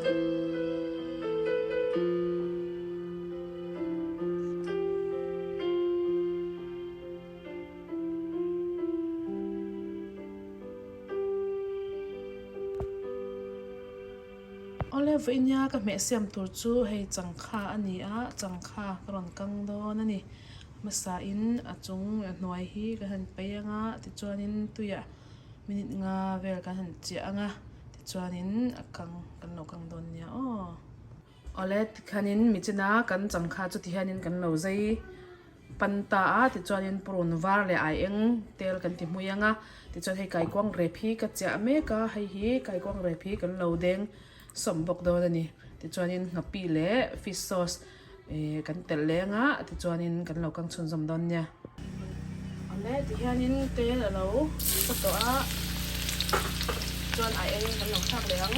Awle vawiinia ka hmeh siam tur chu hei changkha a ni a changkha ka rawn kang dawn a ni hmasa in a chung a hnuai hi ka han paih ang a tichuanin tuiah minute nga vel kan han chiah ang a tichuanin a kang kan lo kang dawn nia aw. Awle tikhanin michina kan changkha chu tihianin kan lo zai pan ta a tichuanin purun var leh ai eng tel kan ti hmui ang a tichuan hei kaikuang rep hi ka chiah mek a hei hi kaikuang rep hi kan lo deng sawm bawk dawn a ni tichuanin nghapih leh fish sauce Ihh kan telh leng a tichuanin kan lo kang chhunzawm dawn nia. Awle tihianin tel a lo ka tawh a chuan a eng kan lo thlak leh ang.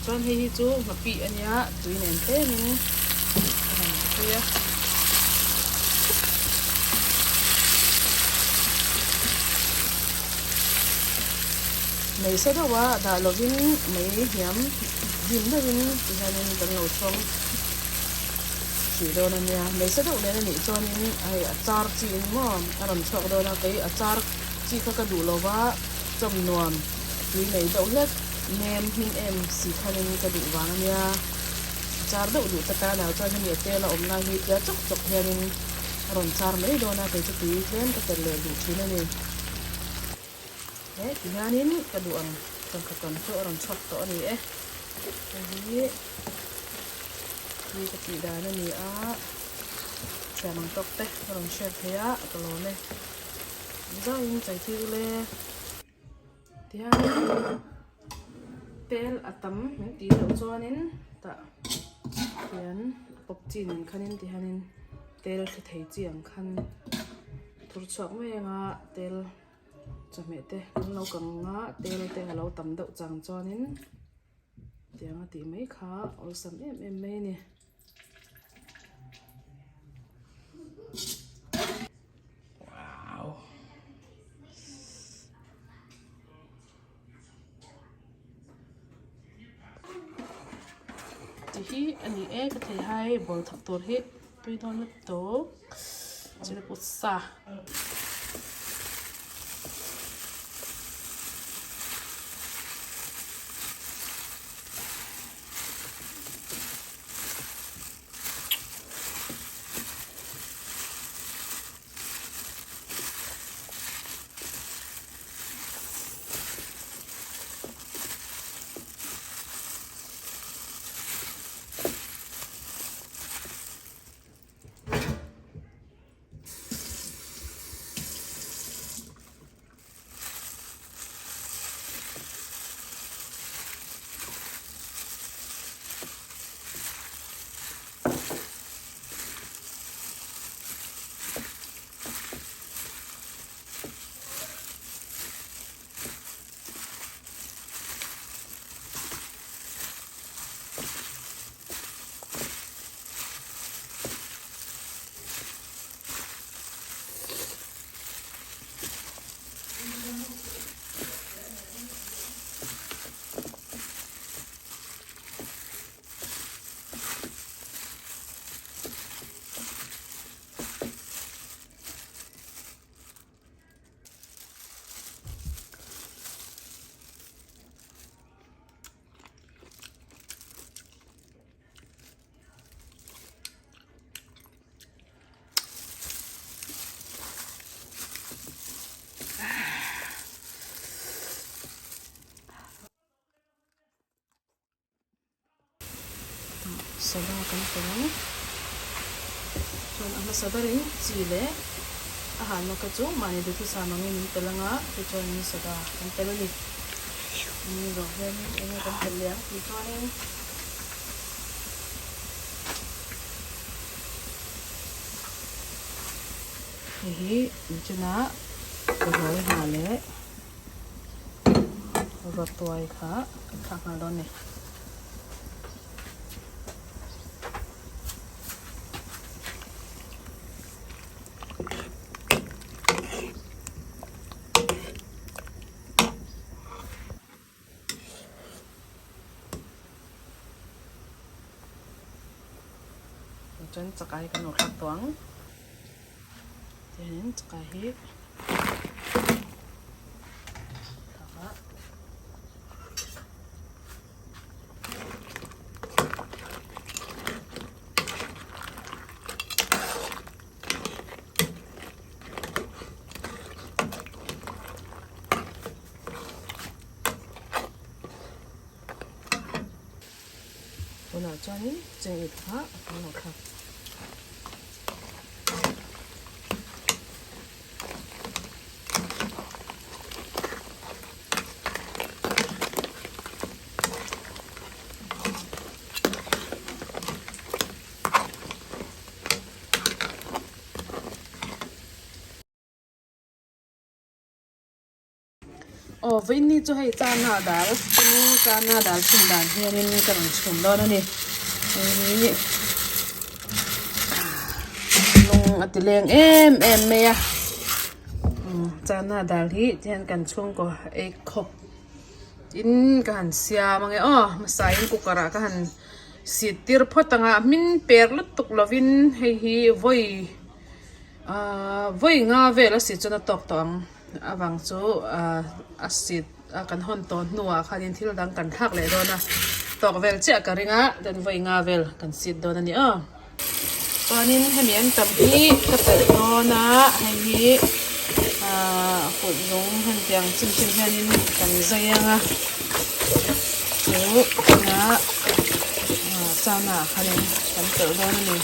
Chuan hei hi chu nghapih a nia tui nen tlemin a han tui a. Mei sa deuh a dah lovin mei hniam dim deuhin tihianin kan lo chhawng hrih dawn a nia. Mei sa deuh nen a nih chuanin hei a char chiin maw a rawn chhuak dawn a kei a char chi kha ka duh lova chawm nuam tui nei deuh hlek. Nem hmin em si khanin ka duh vang a nia. A char deuh duh ta tan ah chuan hemi a tel a awm lai hi tia chawk chawk hianin a rawn char mai dawn a, kei chu tui tlem ka telh leh duh thin a ni. He ti hianin ka duh ang changkha tam chu a rawn chhuak tawh a ni e. Hei hi tui ka tih dan a ni a, thiam ang tawk te ka rawn share thei a, ka lawm e. Zaiin chai thil ule. Tihianin tel a tam min tih loh chuanin tah hian a pawp chi nen khanin tihianin tel thli thei chi ang khan thur chhuak mai anga tel chawhmeh te kan lo kang a tel te a lo tam deuh chang chuanin tiang a tih mai kha awlsam em em mai a ni. Wow. Ti hi a ni e ka thei hai ball thak tur hi tui dawn lutuk chili put sa. Soda kan telh ang chuan a hmasa berin chi leh a halna kha chu mahni duhthusam angin min telh anga tichuanin soda kan telh a ni. Ni zawh hianin enge kan telh leh ang tih chuanin. Hei hi inchuna ruai hna leh rawtuai kha kan thlak nghal dawn a ni. Chuan chakai kan lo thlak tawh ang. Tihianin chakai hi thlak a. Tunah chuanin chengit kha a tam lo thlak. Aw vawiinni chu hei chana dal chu chana dal chhun dan hianin ka rawn chhun dawn a ni hei hi lung a ti leng em em mai a chana dal hi tihian kan chhungkaw ei khawp in ka han siam ange aw hmasa in cooker ah ka han sit tir phawt ang a hmin per lutuk lovin hei hi vawi ahh vawi nga vel a si chuan a tawk tawh ang. Avang chu a seat a kan hawn tawh hnuah khanin thil dang kan thlak leh dawn a, tawk vel chiah ka ring a, then vawi nga vel kan seat dawn a ni aw. Chuanin hemi an tam hi ka pelh dawn a, hei hi ahh kut zung hetiang chin chin hianin kan zai ang a, chu ah chana ah khanin kan pelh dawn a ni.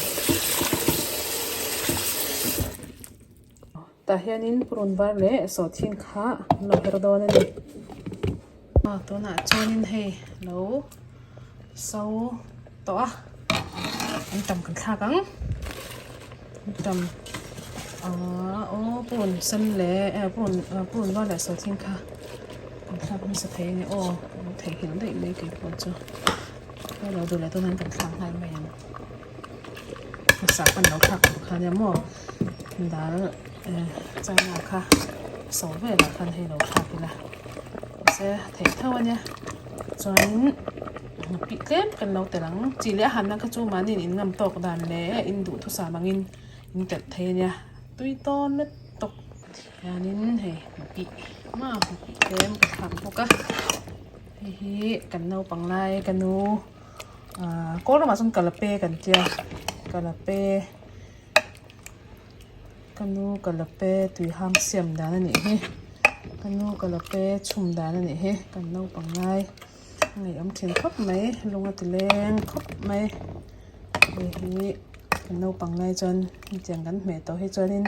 Tah hianin purun var leh sawhthing kha an lo her dawn a ni. Aw tunah chuanin hei lo so tawh a an tam kan thlak ang an tam ahh aw purun sen leh eh purun purun var leh sawhthing kha an thlak hmasa thei a ni aw an theihnghilh daih mai keipawh chu hei lo duh leh dawn an kan thlak nghal mai ang. Hmasa kan lo thlak tur kha nia maw dal eh chana kha so velah khan hei lo thlak ila mahse theih tho a nia chuanin nghapih tlem kan lo telh ang chi leh a hanna kha chu mahni in ngam tawk dan leh in duhthusam angin in telh thei a nia tui tawn let tawk hianin hei nghapih maw nghapih tlem ka thlak bawk a hei hi kan naupang lai ka nu. Ahh kawl ramah chuan kalape kan tia kalape ka nu kalape tui ham siam dan a nih hi ka nu kalape chhum dan a nih hi kan naupang lai a ngaihawm thin khawp mai lung a ti leng khawp mai hei hi kan naupang lai chuan hetiang kan hmeh tawh hi chuanin.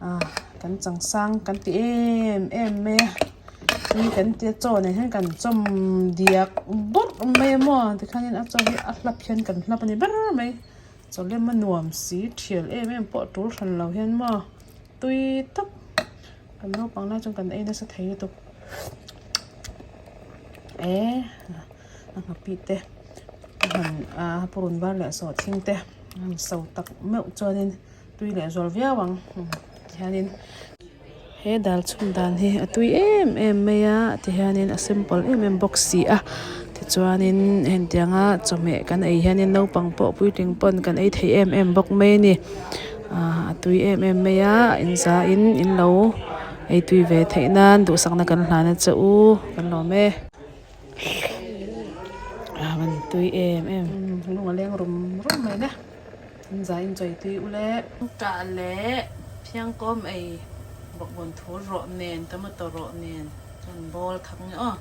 Ah kan changsang kan ti em em mai a tui kan tia chaw nen hian kan chawm diak bawrh mai a maw tikhanin a chaw hi a hlap hian kan hlap a ni ber mai chaw lem a nuam si thial em em pawh a tul hran lo hian maw tui tak kan naupang lai chuan kan ei nasa thei lutuk eh a nghapih te a han a purun var leh sawhthing te a han so tak meuh chuanin. Tui leh zual viau ang tihianin he dal chhun dan hi a tui em em mai a tihianin a simple em em bawk si a tichuanin hetianga chawhmeh kan ei hianin naupang pawh puitling pawn kan ei thei em em bawk mai a ni ah a tui em em mai a inzain in lo ei tui ve theih nan duhsakna kan hlan a che u kan lawm e. A van tui em em lung a leng rum rum mai na. An zai in chawi tui ule. Tah leh phiangkawm ei bawkbawn thur rawh nen tomato rawh nen chuan bowl thak nge aw.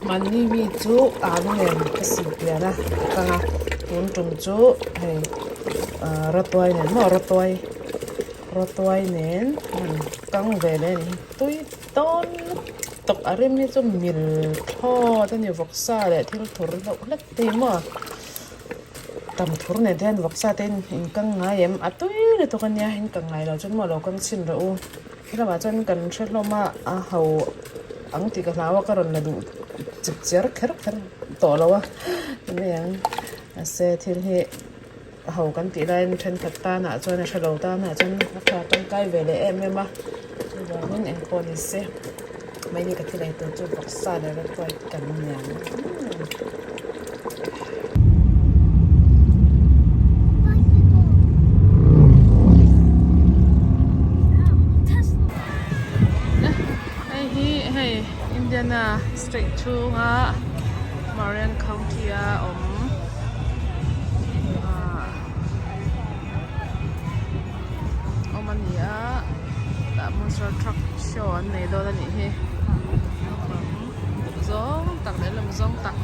Mahni mi chu alu nen ka sim pian a ka kang a tun tum chu hei rawtuai nen maw rawtuai rawtuai nen han kang ve leh a ni tui tawn lutuk a rim hi chu mil thlawt a ni vawksa leh thil thur deuh hlek te hi maw. Tam thur nen te hian vawksa te in kang ngai em? A tui lutuk a nia, in kang ngai lo chuan maw lo kang chhin rawh u. Helamah chuan kan hre hlawm a, a ho ang tih ka hlau a, ka rawn la duh chip chiar kher kher tawh lo a ti mai ang. Mahse thil hi a ho kan tih laiin thenkhat tanah chuan a hre lo tanah chuan a tha tangkai ve leh em em a, chuvangin engpawh ni se mahni ka thil ei tur chu vawksa leh rawtuai kan niang. chhunga Marion County a awm ah awm a ni a tah monster truck show an nei dawn a nih hi naupang duh zawng tak leh lawm zawng tak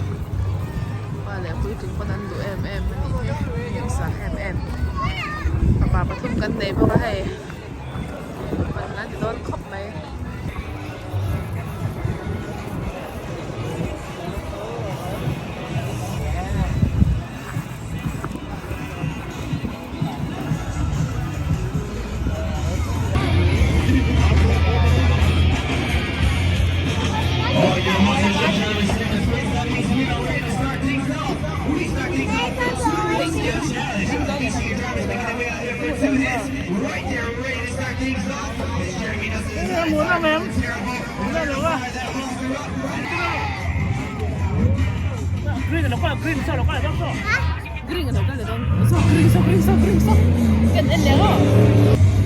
pa leh puitling pawn an duh em em a nih hi an ngaihsan em em fapa pathum kan nei bawk a hei. An ti dawn khawp mai. Green a lo kal leh dawn. Saw green saw green saw green saw. Kan en leh ang aw.